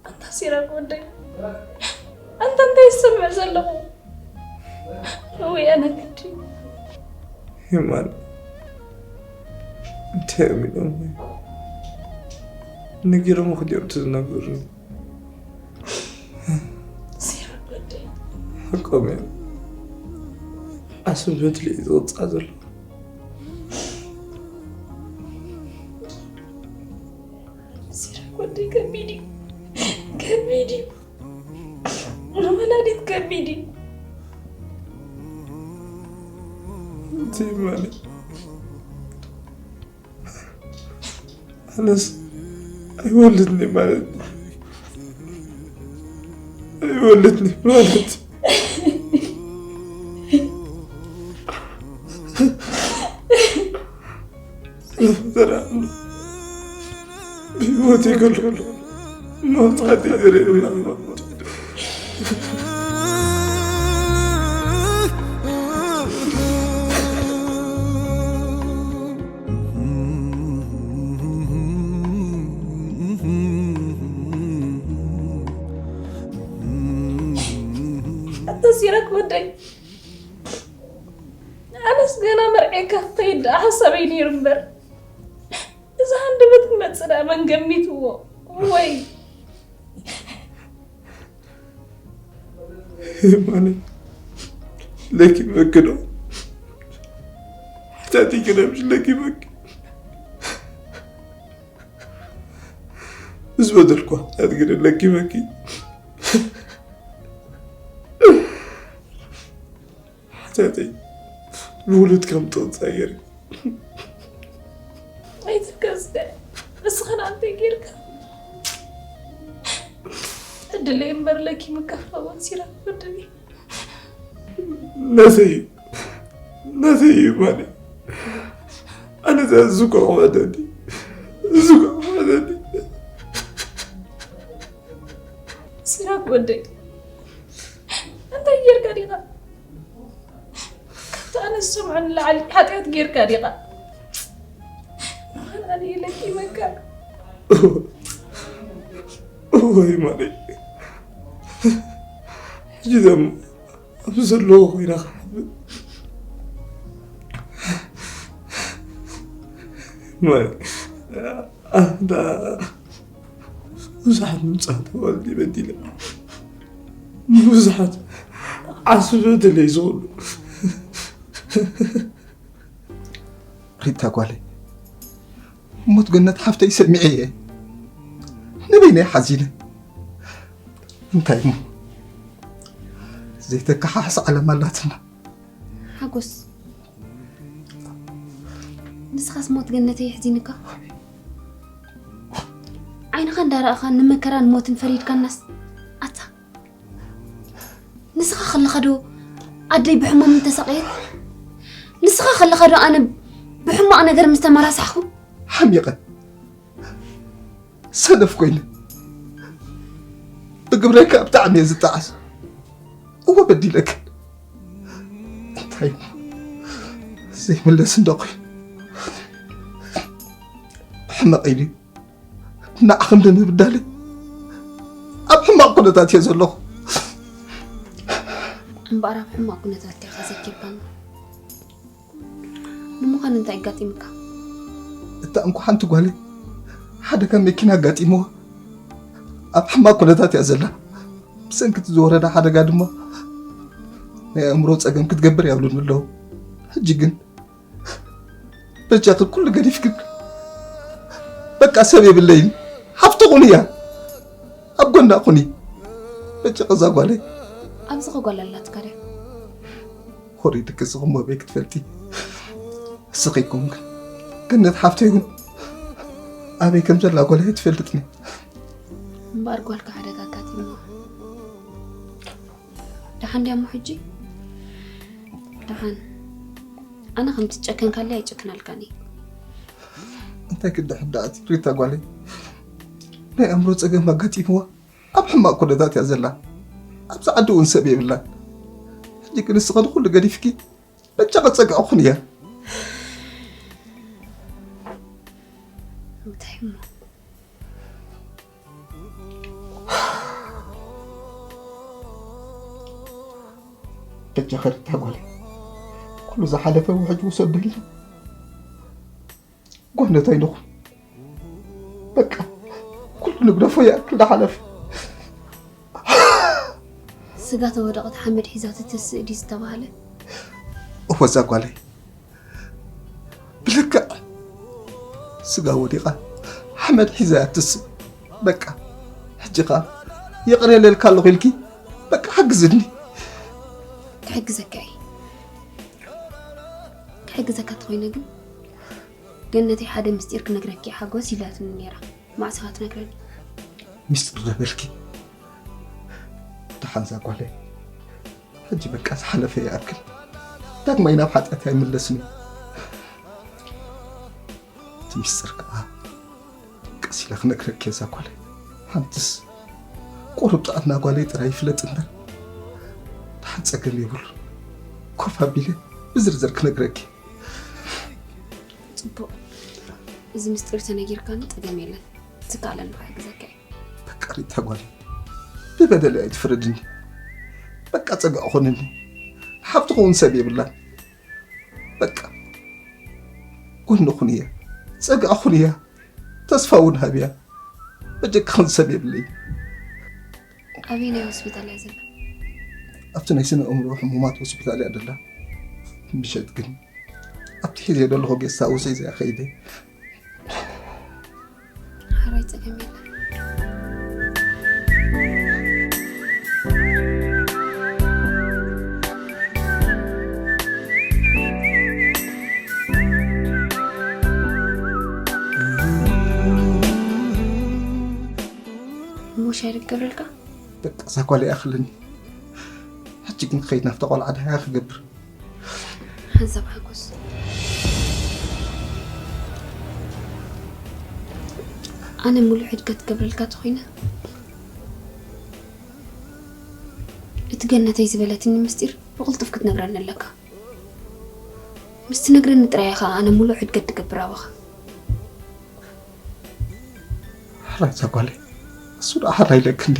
ኣንታ ሲራክ ወደይ፣ ኣንታ እንታይ ይሰምዕ ዘለኹ? ወይ ኣነ ግዲ። ይማን፣ እንታይ እዮም ኢሎም? ነጊሮም ክዲኦም ትዝነግሩኒ። ሲራክ ወደይ። ሓቆም እዮም። ዓስቢ በትሪ እዩ ዝቕጻዕ ዘሎ። ሲራክ ወደይ ከቢድ እዩ። ከቢድ እዩ። ንወላዲት ከቢድ እዩ። እንታይ ማለት? ኣነስ ኣይወልድኒ ማለት፣ ኣይወልድኒ ማለት። ብህይወት ይገሉ። መውጻእቲ ይደልየና። ኣታ ሲራክ ወደይ፣ ኣነስ ገና መርዔካ ክኸይድ ደኣ ሓሳበይ ነይሩ እምበር፣ እዚ ሃንደበት ክመጽእ ደኣ መን ገሚትዎ? ወይ ማነ፣ ለኪመኪ ዶ? ሓትያተይ ግደ ምሽ ለኪመኪ። ምስ በደልኩ ሓትያት ግደ ለኪመኪ። ሓትያተይ ብውሉድ ከም ትቕጻ ጌርኪ። ኣይትከስደ። ንስኻ ንኣንተይ ጌርካ። ዕድለይ እምበር ለኪ ምካፍራ ወንሲራ ወደይ። ነሰይ፣ ነሰይ እዩ ማለይ። ኣነ እዛ ዝኮ ክወደኒ፣ ዝኮ ክወደኒ። ሲራክ ወደይ፣ እንታይ ጌርካ ዲኻ? ካብቲ ኣነ ዝሰምዖ ንላዕሊ ሓጢኣት ጌርካ ዲኻ? ንኻልኣኒ ኢለኪ መካ። እወ፣ እወ ይማነይ። ሕጂ ደሞ ኣብዚ ዘለኹ ኮይነ ክሓብእ። ማይ፣ ኣንታ ብዙሓት ንጹሃት ኣዋልድ በዲለ። ብዙሓት ዓስቢ በደለይ ዝኹሉ። ሪታ ጓለይ፣ ሞት ገነት ሓፍተይ ሰሚዐ እየ። ንበይነይ ሓዚነ። እንታይ እሞ ዘይተከሓሕስ ዓለም ኣላትና። ሓጎስ፣ ንስኻስ ሞት ገነተይ የሕዚንካ? እንዳረኣኻ ንመከራን ሞትን ፈሪድካናስ ኣታ ንስኻ ከለኻ ዶ ኣደይ ብሕማም እንተሳቐየት? ንስኻ ከለኻ ዶ ኣነ ብሕማቕ ነገር ምስ ተመራሳሕኹ? ሓሚቐ ሰነፍ ኮይነ ብግብረይ ከዓ ብጣዕሚ እየ ዝጠዓስ። እወ በዲለክን። እንታይ እሞ ዘይምለስ እንዶ ኮይኑ ሕመቕ ኢሉ ንዓኺ ንምብዳለይ ኣብ ሕማቕ ኩነታት እየ ዘለኹ። እምበኣር ኣብ ሕማቕ ኩነታት ዲኻ ዘኪርካኒ? ንምዃኑ እንታይ ኣጋጢምካ? እታ እንኳ ሓንቲ ጓለይ ሓደጋ መኪና ኣጋጢምዋ ኣብ ሕማቕ ኩነታት እያ ዘላ። ብሰንኪ እቲ ዝወረዳ ሓደጋ ድማ ናይ ኣእምሮ ጸገም ክትገብር እያ ይብሉኒ ኣለዉ። ሕጂ ግን በጃኺ ኩሉ ገዲፍክን በቃ ሰብ የብለይን። ሓፍቲ ኩንያ ኣብ ጎና ኩኒ በጃኺ እዛ ጓለይ። ኣብዚ ኸ ጓል ኣላትካ ድያ? ወሪድኪ ስኽሞ ኣበይ ክትፈልጢ? እስኺ ይኩን ግን ገነት ሓፍተይ እውን ኣበይ ከም ዘላ ጓል ኣይትፈልጥን እያ። እምበኣር ጓልካ ሓደጋ ኣጋጢምዋ። ደሓን ድያ እሞ ሕጂ? ደሓን። ኣነ ከም ትጨከንካለይ ኣይጨክናልካን እየ። እንታይ ክድሕን ደኣ እቲ ሪታ ጓለይ ናይ ኣእምሮ ጸገም ኣጋጢምዋ ኣብ ሕማቕ ኩነታት እያ ዘላ። ኣብዚ ዓዲ እውን ሰብ የብላን። ሕጂ ግን ንስኺ ንኹሉ ገዲፍኪ በጃ ጸግዕኹን እያ። እንታይ እሞ በጃኺ ሪታ ጓለይ ኩሉ ዝሓለፈ ውሕጅ ውሰደልና። ጓነታይ ንኹን በቃ ኩሉ ንግደፎ ይኣክል ዝሓለፈ። ስጋ ተወደቐት ሓመድ ሒዛ ትትስእ ድዩ ዝተባህለ? እወ እዛ ጓለይ ብልክዕ ስጋ ወዲቓ ሓመድ ሒዛ እያ ትስእ። በቃ ሕጂ ኸኣ ይቕረ ኢለልካ ኣለኹ ኢልኪ በቃ ሓግዝኒ። ክሕግዘካ እየ። ክሕግዘካ እንተኾይነ ግን ገነተይ ሓደ ምስጢር ክነግረኪ እየ ሓጎስ ኢላትኒ ነይራ። መዓስ ኢኻ ትነግረኒ? ምስጢር ዶ በልኪ? ደሓን እዛ ጓለይ ሕጂ በቃ ዝሓለፈ ይኣክል ዳግማይ ናብ ሓጢኣት ኣይምለስን እየ። እቲ ምስጢር ከዓ ቀስ ኢለ ክነግረኪ እየ እዛ ጓለይ። ሓንትስ ቁሩብ ጥዕና ጓለይ ጥራይ ይፍለጥ እምበር ደሓን ጸገም የብሉን። ኮፍ ኣቢለ ብዝርዝር ክነግረኪ። ጽቡቕ፣ እዚ ምስጢር ተነጊርካኒ ጸገም የለን። ዝከኣለኒ ክሕግዘካ እየ። በቃ ሪታ ጓለይ ብበደለይ ኣይትፍረድኒ። በቃ ጸግዒ ኩንኒ። ሓፍትኺ እውን ሰብ የብላን። በቃ ጎኒ ኩንያ፣ ጸግዒ ኩንያ፣ ተስፋ እውን ሃብያ። በጀካኽን ሰብ የብለይን። ኣበየናይ ሆስፒታል እያ ዘላ? ኣብቲ ናይ ስነ ኣእምሮ ሕሙማት ሆስፒታል እያ ደላ። ምሸት ግን ኣብቲ ሒዘ ዘለኹ ጌስት ሃውስ ሒዘያ ከይደ። ሓራይ ጸገም የለን። እሞ ሻሂ ዶ ክገብረልካ? በቃ እዛ ጓል ይኣኽለኒ። ሕጂ ግን ክኸይድ ናብታ ቆልዓ ደሃያ ክገብር። ሓንሳብ ሓጎስ ኣነ ሙሉእ ሕድገት ክገብረልካ ተኾይነ እቲ ገነተይ ዝበለትኒ ምስጢር ብቕልጡፍ ክትነግረኒ ኣለካ። ምስ ትነግረኒ ጥራይ ኢኻ ኣነ ሙሉእ ሕድገት ትገብር ኣባኻ። ሕራይ እዛ ጓለይ እሱ ደኣ ሕራይ ኢለኪ እንዴ።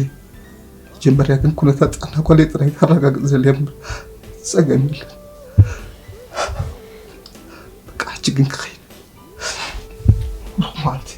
መጀመርያ ግን ኩነታት ጥዕና ጓለይ ጥራይ ተረጋግጽ ዘልየ እምበር ጸገም የለን። በቃ ሕጂ ግን ክኸይድ። ብሩኽ መዓልቲ።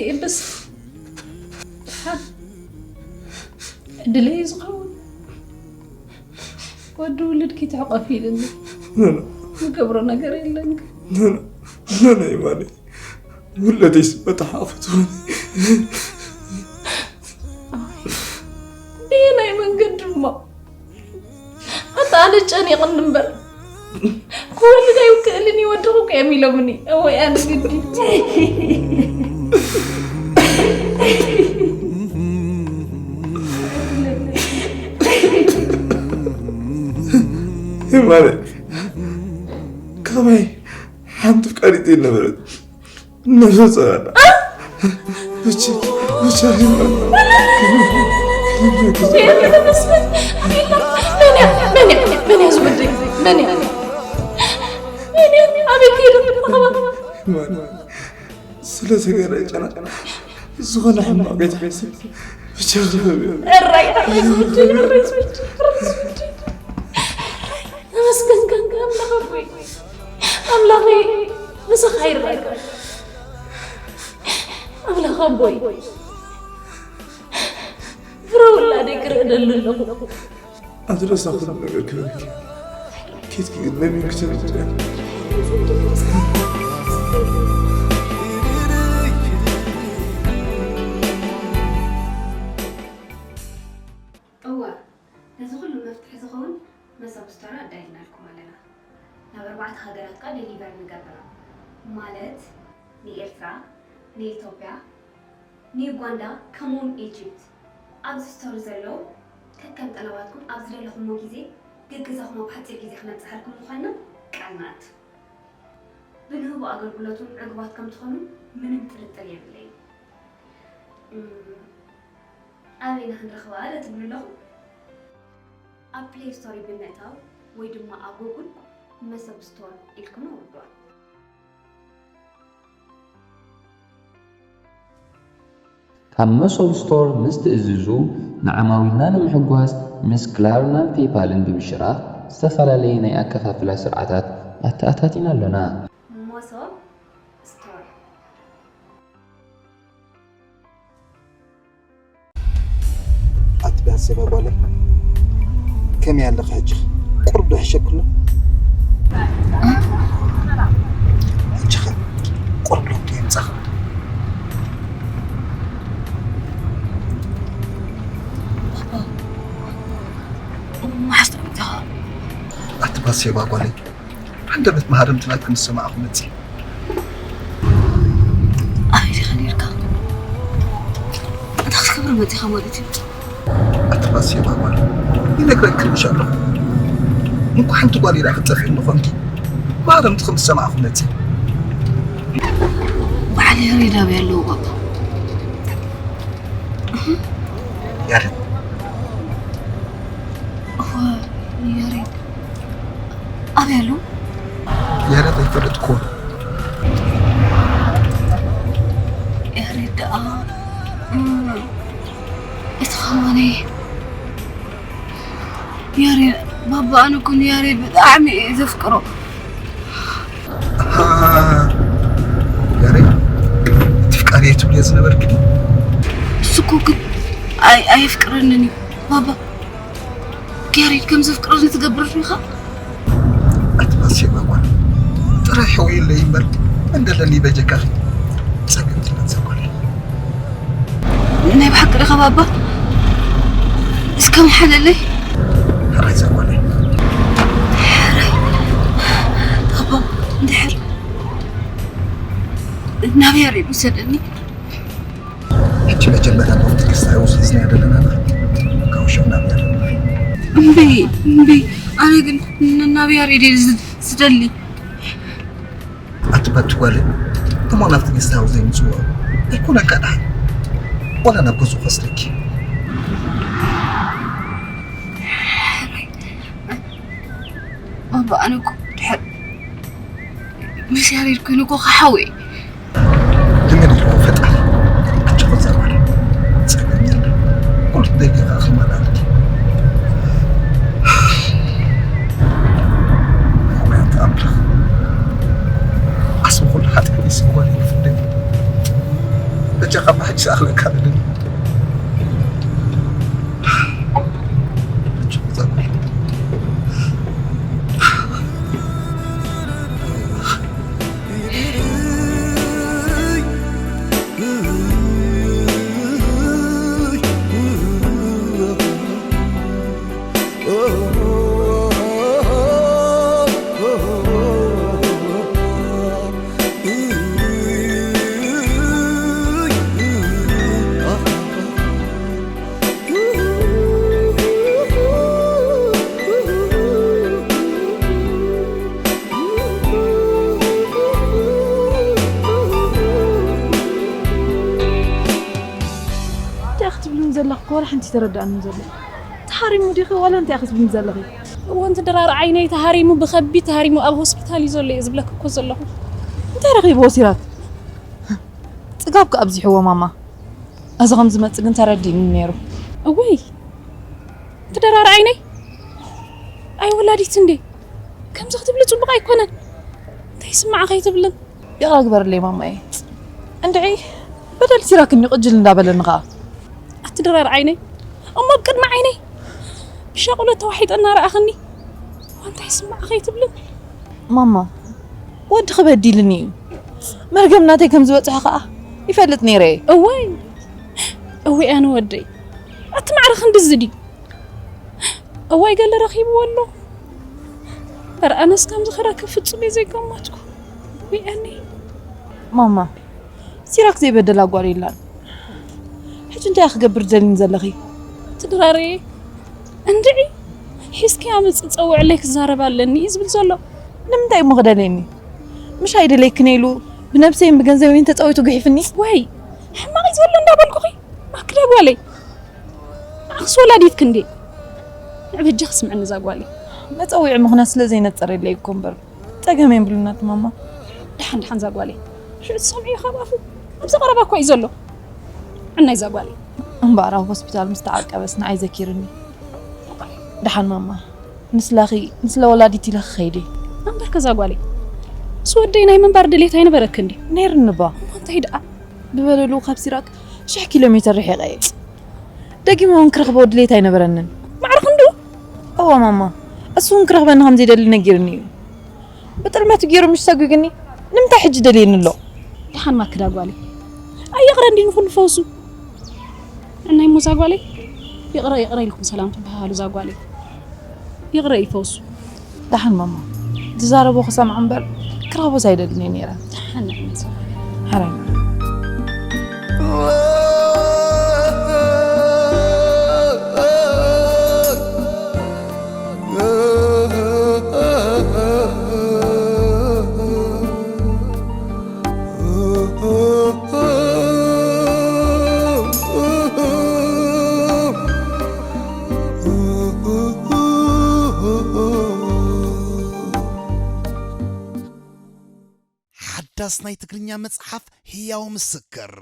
ይእብስ። ድሓን ዕድለይ እዩ ዝኸውን። ወዲ ውልድኪ ትሕቆፊ ኢልኒ። ኖኖ፣ ዝገብሮ ነገር የለን። ኖኖ፣ ኖኖ፣ ይማነ ውለደይ ስመጣ ሓፍትውን። ብየናይ መንገዲ እሞ? ኣታ ኣነ ጨኒቕኒ እምበር ክወልድ ኣይውክእልን እዩ፣ ወድኹም እዮም ኢሎምኒ። እወይ ኣነ ግዲ። ማለት ከመይ ሓንቲ ፍቃሪት ነበረት። ነፍሰ ጾር ኣላ። ብቻ፣ ብቻ ይመን። መን እያ? መን እያ? መን እያ ዝወደይ? መን እያ? መን እያ? ኣበይ ከይዱ? ስለ ተገረ ጨና ዝኾነ ሕማቕ ገይትቤት ብቻ ዝፈብዮ። እራይ፣ እራይ ዝወደይ፣ እራይ ዝወደይ፣ እራይ ዝወደይ። ተመስገን ኣምላኽ ኣቦይ። ኣምላኸይ ምሳኻ ይረኣየካ። ኣምላኽ ኣቦይ፣ ፍረ ውላደይ ክርኢ ደሊ ኣለኹ። ኣቲ ረሳ ኩሉ ነገር ክበኪ ኬትኪ ግን መሚን ክተብትያ። እወ፣ ነዚ ኩሉ መፍትሒ ዝኸውን መሰብ ስቶር ኣዳሊናልኩም ኣለና። ናብ ኣርባዕተ ሃገራት ከኣ ዴሊቨር ንገብር። ማለት ንኤርትራ፣ ንኢትዮጵያ፣ ንዩጋንዳ፣ ከምኡውን ኢጅፕት። ኣብዚ ስቶር ዘለዉ ከከም ጠለባትኩም ኣብ ዝደለኹሞ ግዜ ገገዛኹም ኣብ ሓጺር ግዜ ክነብጽሓልኩም ምዃንና ቃል ንኣቱ። ብንህቦ ኣገልግሎት እውን ዕጉባት ከም ትኾኑ ምንም ጥርጥር የብለይን። እም፣ ኣበይ ኢና ክንረኽባ ዶ ትብሉ ኣለኹም? ኣብ ፕሌይ ስቶር ብምእታው ወይ ድማ ኣብ ጉግል መሰብ ስቶር ኢልኩም ኣውርድዋ። ካብ መሶብ ስቶር ምስ ትእዝዙ፣ ንዓማዊልና ንምሕጓስ ምስ ክላርናን ፔይፓልን ብምሽራኽ ዝተፈላለየ ናይ ኣከፋፍላ ስርዓታት ኣተኣታቲና ኣሎና። መሶብ ስቶር። ኣቲ ባሰባ ጓለይ፣ ከመይ ኣለኺ ሕጂ? ቁሩብ ዶ ይሕሸክሎ? ሕጂ ኸ ቁሩብ ዶ የምጻኺ? ኣቲ ባሰባ ጓለይ፣ ሃንደበት መሃረምቲ ናትኪ ምስ ሰማዕኹ መጺእ። ኣበይ ዲኻ ነይርካ? እንታይ ክትገብር መጺኻ ማለት እዩ? ኣቲ ባሴባ ጓል፣ ይነግረኪ ክልሽ ኣለኹ። እንኳ ሓንቲ ጓል ኢላ ክትጠፍእኒ ኮንኪ፣ መሃረምትኺ ምስ ሰማዕኹ መጺእ። በዓል ያሬድ ኣበይ ኣለዉ ባባ? ያሬድ? እወ፣ ያሬድ ኣበይ ኣሎ? ያሬድ ኣይፈልጥኩዎን። ያሬድ ደኣ፣ እም፣ እቲ ኸማኒ ያሬድ፣ ባባ፣ ኣነ እኮ ንያሬድ ብጣዕሚ እየ ዘፍቅሮ። ኣሃ፣ ያሬድ፣ እቲ ፍቃር እየ ትብልዮ ዝነበርኪ ድዩ? እሱ እኮ ግን ኣይ-፣ ኣየፍቅረንን እዩ፣ ባባ። ያሬድ ከም ዘፍቅረኒ ትገብር ዲኻ? ኣቲ ባሴባ ጓል፣ ጥራይ ሕውይለይ እምበር መን ደለኒ በጀካኺ? ጸገም የለን ዘጓለይ። ናይ ብሓቂ ዲኻ ባባ? እስከ ምሓለለይ። ሕራይ ዘጓለይ። ሕራይ። ባባ፣ እንድሕር ናብ ያሬድ ውሰደኒ። ሕጂ መጀመርያ ናብቲ ጌስት ሃውስ ሒዝናዮ ዘለና ንኸይድ። ካብ ሸው ናብ ያሬድ ንኸይድ። እምቢ፣ እምቢ። ኣነ ግን ን-፣ ናብ ያሬድ እየ ዝ-፣ ዝደሊ። ኣቲ ባቲ ጓለይ፣ እሞ ናብቲ ጌስት ሃውስ ዘይምጽውዖ ኣይኮነን ከኣ ደሓን። ዋላ ናብ ገዝኡ ክወስደኪ። ባባ፣ ኣነ እኮ ድሕር ምስ ያሬድ ኮይኑ እኮ ክሓዊ እየ። ድመን ኣለዎ ፈጣሪ። ኣጆኺ ዘማሪ። ጸገም የለን። ኩሉ ትደልዮ ከኣ ክመላልኪ። ኣምላኽ። ዓስቢ ኩሉ ሓጢኣት ይስወር ይፍደል። በጃ እንታይ ክትብልኒ ዘለኺ እኮ ዋላ ሓንቲ ተረዳእኒ ዘሎ። ተሃሪሙ ዲኺ ዋላ እንታይ ክትብልኒ ዘለኺ? እወ፣ እንተ ድራር ዓይነይ ተሃሪሙ፣ ብኸቢድ ተሃሪሙ ኣብ ሆስፒታል እዩ ዘሎ እየ ዝብለኪ እኮ ዘለኹ። እንታይ ረኺብዎ ሲራክ? ጽጋብ ከ ኣብዚሕዎ ማማ። እዚ ከም ዝመጽእ ግን ተረዲእኒ ነይሩ። እወይ፣ እንተ ድራር ዓይነይ፣ ኣይ ወላዲት እንዴ፣ ከምዚ ክትብሊ ጽቡቕ ኣይኮነን። እንታይ ይስማዓ ከይትብልን? ይቕረ ግበርለይ ማማየ። እንድዒ በደል ሲራክ እኒ ቅጅል እንዳበለኒ ኸኣ። ኣቲ ድራር ዓይነይ፣ እሞ ኣብ ቅድሚ ዓይነይ ብሻቑሎ ተዋሒጠ እናረኣኽኒ፣ እንታይ ይስማዓ ከይትብልን? ማማ፣ ወዲ ክበዲልኒ እዩ። መርገም ናተይ ከም ዝበጽሖ ኸኣ ይፈልጥ ነይረ እየ። እወይ፣ እወይ ኣነ ወደይ፣ ኣቲ ማዕረ ክንድዚ ድዩ? እዋይ ገለ ረኺብዎ ኣሎ። በር ኣነስ ከምዚ ክረክብ ፍጹም እየ ዘይገመትኩ። ውይ ኣኒ። ማማ፣ ሲራክ ዘይበደላ ጓል የላን። ሕጂ እንታይ ክገብር ደልኒ ዘለኺ? ትድራረየ እንድዒ ሒዝኪ ኣምጽእ ጸውዕለይ ክዛረብ ኣለኒ እዩ ዝብል ዘሎ። ንምንታይ እሞ ክደልየኒ? ምሽ ኣይደለይክን ኢሉ ብነብሰይን ብገንዘበይን ተጻዊቱ ግሒፍኒ። ወይ ሕማቕ እዩ ዘሎ እንዳበልኩኺ ማክዳ ጓለይ። ንዓኽስ ወላዲትኪ እንዴ? ንዕብ ሕጂ ክስምዕኒ እዛ ጓለይ። መጸውዒ ምኽንያት ስለ ዘይነጸረለይ እኮ እምበር ጸገም የብሉን ኣቲ ማማ። ደሓን ደሓን እዛ ጓለይ። ሽዑ ትሰምዕዮ ካብ ኣፉ። ኣብዚ ቀረባ እኮ እዩ ዘሎ። ዕናይ እዛ ጓለይ። እምበኣር ኣብ ሆስፒታል ምስ ተዓቀበስ ንዓይ ዘኪርኒ። ደሓን ማማ። ንስላኺ፣ ንስለ ወላዲት ኢለ ክኸይድ እየ። ኣንበርከ እዛ ጓለይ። ምስ ወደይ ናይ ምንባር ድሌት ኣይነበረክን ድዩ? ነይርኒ እባ። እሞ እንታይ ደኣ? ብበደሉ ካብ ሲራክ ሽሕ ኪሎ ሜተር ርሒቐ እየ። ደጊመ እውን ክረኽቦ ድሌት ኣይነበረንን። ማዕረ ክንድኡ? እወ ማማ፣ እሱ እውን ክረኽበኒ ከም ዘይደሊ ነጊርኒ እዩ። ብጥልመቱ ገይሩ ምሽ ሰጒግኒ፣ ንምንታይ ሕጂ ደልየኒ ኣሎ? ደሓን ማክዳ ጓለይ። ኣይ ይቕረ እንዲ ንኹሉ ፈውሱ። ዕናይ እሞ እዛ ጓለይ፣ ይቕረ ይቕረ ኢልኩም ሰላም ትበሃሃሉ እዛ ጓለይ። ይቕረ እዩ ፈውሱ። ደሓን ማማ፣ ዝዛረቦ ክሰምዖ እምበር ክረኽቦስ ኣይደልን እየ ነይረ። ደሓን ንዕመት። ሕራይ። ሓዳስ ናይ ትግርኛ መጽሓፍ ህያው ምስክር፣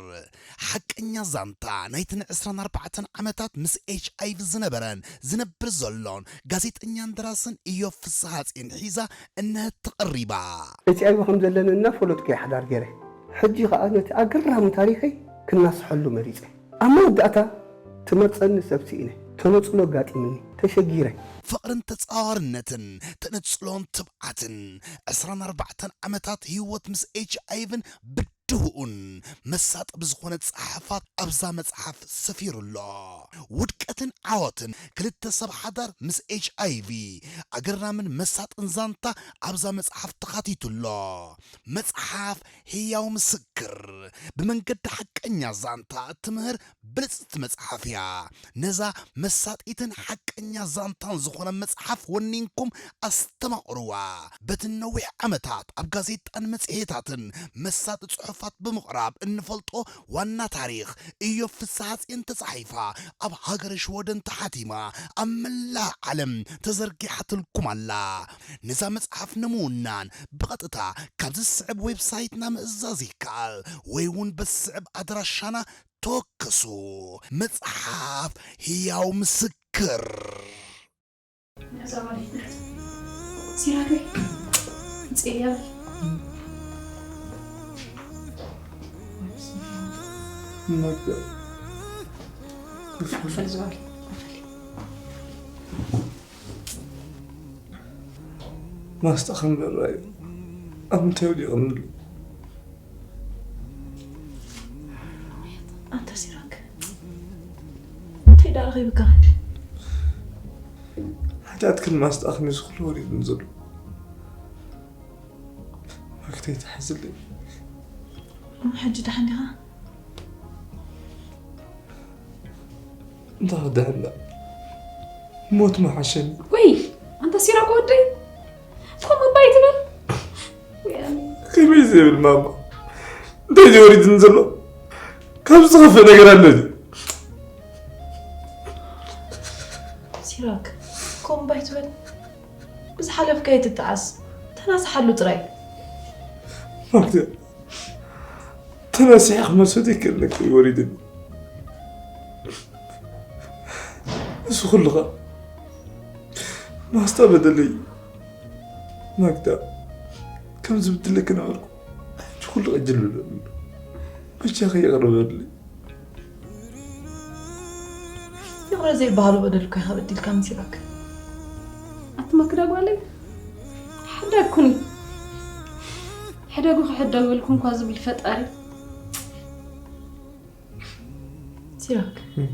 ሓቀኛ ዛንታ ናይተን ዕስራን ኣርባዕተን ዓመታት ምስ ኤች ኣይ ቪ ዝነበረን ዝነብር ዘሎን ጋዜጠኛን ደራስን ኢዮብ ፍስሃጽዮን ሒዛ እነሀት ተቐሪባ። ኤች ኣይ ቪ ከም ዘለኒ እናፈለጥኩ እየ ሓዳር ገይረ። ሕጂ ኸኣ ነቲ ኣገራሚ ታሪኸይ ክናስሐሉ መሪጸ። ኣብ መወዳእታ ትመርጸኒ ሰብ ስኢነ፣ ተነጽሎ ኣጋጢምኒ፣ ተሸጊረ። ፍቕርን ተጻዋርነትን፣ ተነጽሎን ትብዓትን፣ ዕስራን ኣርባዕተን ዓመታት ህይወት ምስ ኤች ኣይ ቪን ብድሆኡን መሳጢ ብዝኾነ ጸሓፋት ኣብዛ መጽሓፍ ሰፊሩ ኣሎ። ውድቀትን ዓወትን ክልተ ሰብ ሓዳር ምስ ኤች ኣይ ቪ፣ ኣገራምን መሳጥን ዛንታ ኣብዛ መጽሓፍ ተኻቲቱ ኣሎ። መጽሓፍ ህያው ምስክር፣ ብመንገዲ ሓቀኛ ዛንታ እትምህር ብልጽቲ መጽሓፍ እያ። ነዛ መሳጢትን ሓቀኛ ዛንታን ዝኾነ መጽሓፍ ወኒንኩም ኣስተማቕርዋ። በቲ ነዊሕ ዓመታት ኣብ ጋዜጣን መጽሔታትን መሳጢ ጽሑፋት ብምቕራብ እንፈልጦ ዋና ታሪኽ ኢዮብ ፍስሃጽዮን ተጻሒፋ ኣብ ሃገረ ሽወደን ተሓቲማ ኣብ መላእ ዓለም ተዘርጊሓትልኩም ኣላ። ነዛ መጽሓፍ ንምውናን ብቐጥታ ካብዚ ዝስዕብ ዌብሳይትና ምእዛዝ ይከኣል ወይ እውን በዚ ዝስዕብ ኣድራሻና ተወከሱ። መጽሓፍ ህያው ምስክር። ሲራክ፣ ጽያ። ማስጣ ክንበራ እዩ። ኣብ ምንታይ ወዲቕኒ ኣሎ? ኣንታ ሲራክ፣ እንታይ ደኣ ረኺብካ? ሓጢኣትክን ማስጣኽን እዩ ዝኹሉ ወሪድኒ ዘሎ። መክተይ ትሓዝለይ። እሞ ሕጂ ደሓን ዲኻ? እንታይ ክድሕን ደኣ? ሞት ምሓሸኒ። ወይ፣ ኣንታ ሲራክ ወደይ፣ ከምኡ እባ ኣይትበል። ወይ ኣነ። ከመይ ዘይብል ማማ? እንታይ እዩ ወሪድኒ ዘሎ? ካብ ዝኸፍእ ነገር ኣሎ ድዩ? ሲራክ፣ ከምኡ ባይትበል። ብዝሓለፍካዮ ትጠዓስ። ተናስሓሉ ጥራይ። ማግዳ፣ ተናሲሐ ክመልሶ ዘይክእል ነገር እዩ ወሪድኒ። እዚ ኩሉ ኸ ማስታ በደለይ እዩ። ማግዳ፣ ከም ዝብድለኪ ነበርኩ። ሕጂ ኩሉ ቀጅል ብለሉ። በጃኺ ይቕረ በልለይ። ይቕረ ዘይበሃሎ በደል እኮ ኢኻ በዲልካኒ ሲራክ። ኣቲ ማክዳ ጓለይ፣ ሕዳግ ኩኒ። ሕደጉ ክሕደገልኩ እንኳ ዝብል ፈጣሪ። ሲራክ፣ እም።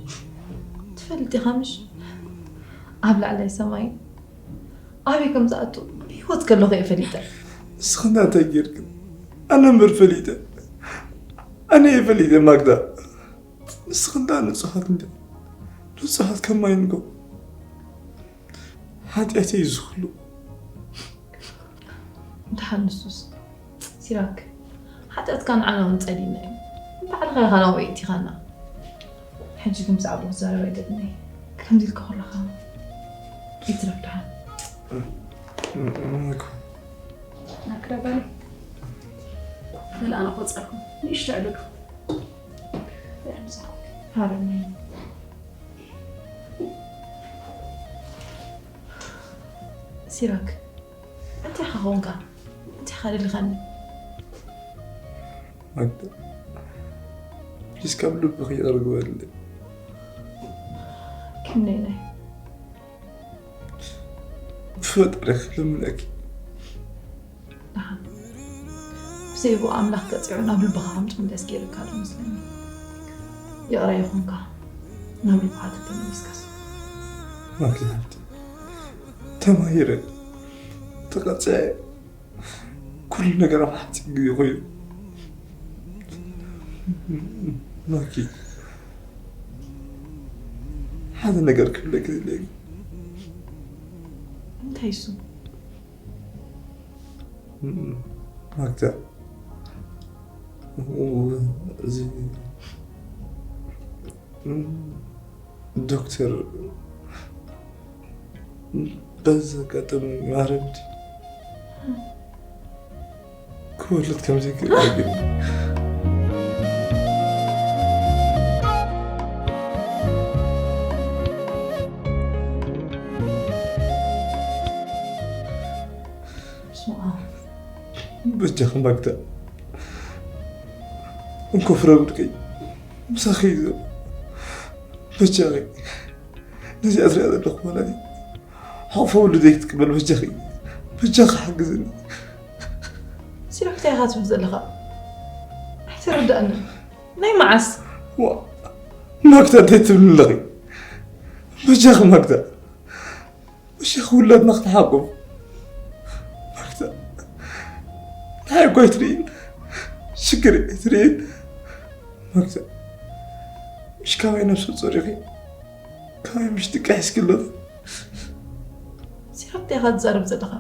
ትፈልጥ ኢኻ ምሽ? ኣብ ላዕላይ ሰማይ ኣበይ ከም ዝኣቱ ብህይወት ከለኹ እየ ፈሊጠ። ንስኺ እንዳ እንታይ ጌርክን? ኣነ እምበር ፈሊጠ። ኣነ እየ ፈሊጠ ማግዳ። ንስኺ እንዳ ንጹሃት እንዲ። ንጹሃት ከማይ ንጎ። ሓጢኣተይ እዩ ዝኹሉ። ደሓን ንሱስ። ሲራክ፣ ሓጢኣትካ ንዓና እውን ጸሊእና እዩ። ባዕልኻ ኢኻ ናብኡ የእቲኻና። ሕጂ ግን ብዛዕባኡ ክዛረብ ኣይደልን እየ። ከምዚ ኢልካ ከለኻ ይትረፍ ደሓን። ናክዳ ጓለይ፣ በል ኣነ ቆጸርኩም። ንእሽቶ ዕልሉ። በል ምሳኹም። ሃረኒ። ሲራክ፣ እንታይ ኢኻ ኾንካ? እንታይ ኢኻ ደሊኻኒ? ማግዳ፣ ፕሊዝ ካብ ልብኺ ይቕረ ግበርለይ። ክንደይ ናይ ብፈጣሪኺ ልምነኪ። ደሓን። ብዘይብኡ ኣምላኽ ቀጺዑ ናብ ልብኻ ከም ትምለስ ገይሩካ ዶ መስለኒ? ይቕረ ይኹንካ። ናብ ልብኻ ተተመሊስካስ። ማግዳ ሓብቲ፣ ተማሂረ፣ ተቐጽዐ፣ ኩሉ ነገር ኣብ ሓጺር ግዜ ኮይኑ። ማኪ፣ ሓደ ነገር ክብለኪ ዝደሊ። እንታይ እሱ? ማግዳ፣ እዚ ዶክተር በዚ ኣጋጣሚ ማረምቲ ክወልድ ከም ዘይክእል ግን በጃኺ ማግዳ፣ እንኮ ፍረ ብድቀይ ምሳኺ እዩ ዘሎ። በጃኺ ነዚኣ ዝሪኣ ዘለኹ ወላዲት ሓቑፋ ውሉደይ ክትቅበል በጃኺ፣ በጃኺ ሓግዝኒ። ሲራክ እንታይ ኢኻ ትብል ዘለኻ? ኣይተረዳእንን። ናይ መዓስ? ዋ፣ ማግዳ እንታይ ትብልኒ ኣለኺ? በጃኺ ማግዳ፣ በጃኺ ውላድና ክትሓቁፍ። ማግዳ፣ ንዓይ እኮ ኣይትርእይን፣ ሽግር ኣይትርእይን። ማግዳ፣ ምሽ ካባይ ነብሰ ጾር ኢኺ? ካበይ ምሽ ድቃ ሒዝኪ ኣሎ? ሲራክ እንታይ ኢኻ ትዛረብ ዘለኻ?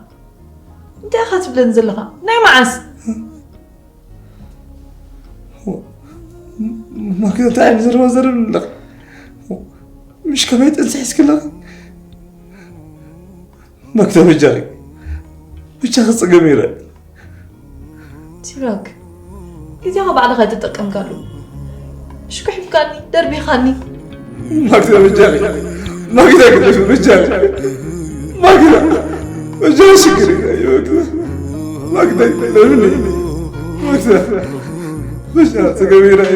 እንታይ ኢኻ ትብለኒ ዘለኻ? ናይ መዓስ? ማክዳ እንታይ ዓይነት ዘረባ ዘረብ ኣለኻ? ምሽ ካበይ ጥንሲ ሒዝኪ ኣለኺ? ማክዳ በጃኺ፣ በጃኺ ጸገም ይረአ። ሲራክ፣ ግዜኻ ባዕልኻ ኣይተጠቀምካሉ። ሽኩሕ ኢልካኒ፣ ደርቢኻኒ። ማግዳ በጃኺ፣ ማግዳ ቅዱስ በጃኺ፣ ማግዳ በጃኺ ሽግር እዩ፣ ማግዳ ለምን ማግዳ በጃ ጸገም ይረአ።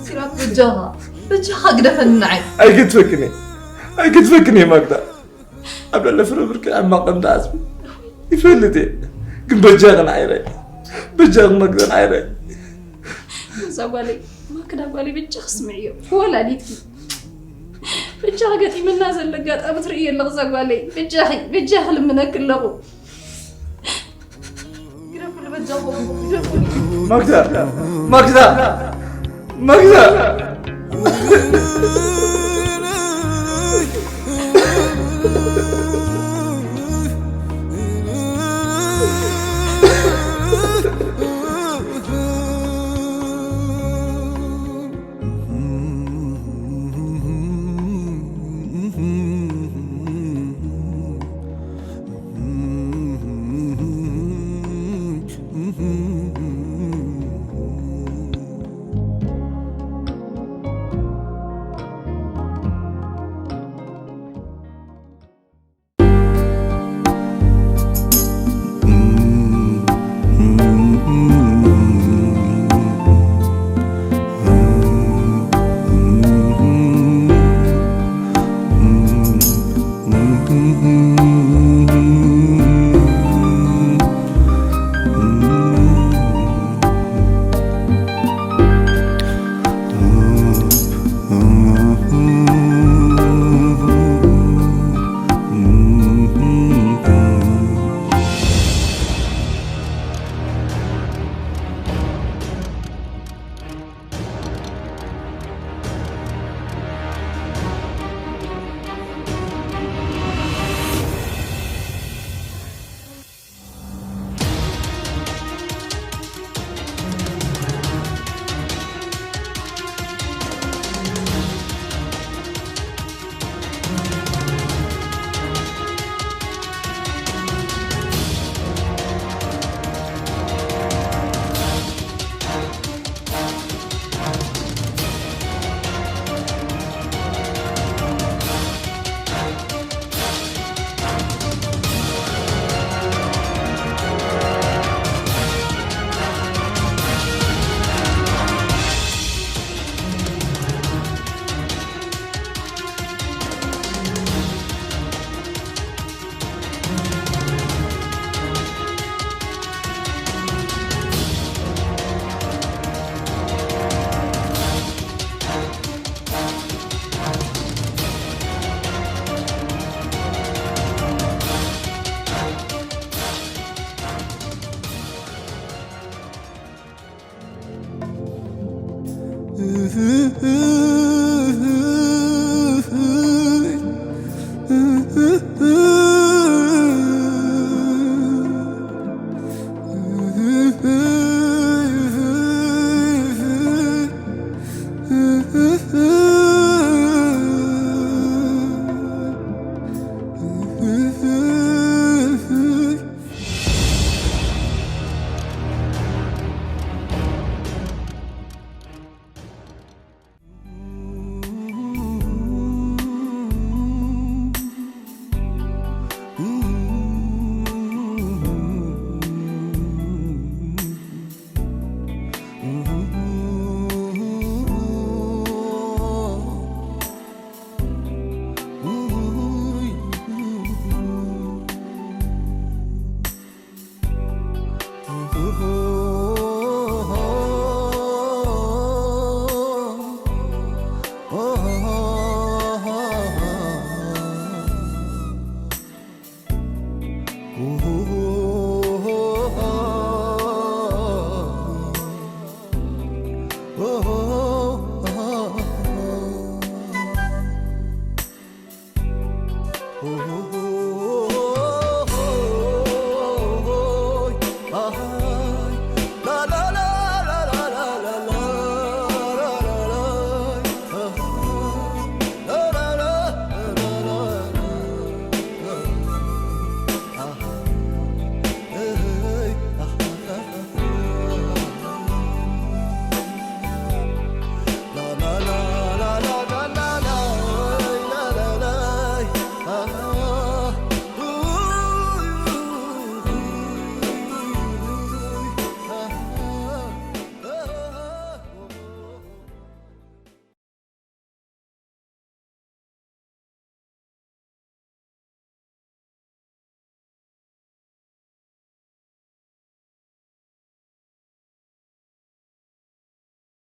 ሲራክ በጃኻ፣ በጃኻ ግደፈኒ ንዓይ። ኣይገድፈክን እየ፣ ኣይገድፈክን እየ ማግዳ። ኣብ ልዕሊ ፍረ ብርኪ ሕማቕ ከም ትሓስቢ ይፈልጥ እየ። ግን በጃኺ ንዓይ ርኣይ። በጃኺ ማግዳ ንዓይ ርኣይ። እዛ ጓለይ፣ ማክዳ ጓለይ በጃኺ ስምዕዮ። ወላዲትኪ። በጃኺ ገጢመና ዘሎ ኣጋጣሚ ትርእዮ ኣለኺ እዛ ጓለይ። በጃኺ፣ በጃኺ ልምነኪ ኣለኹ። ግደፉሉ በጃኹም፣ ግደፉሉ። ማግዳ! ማግዳ! ማግዳ!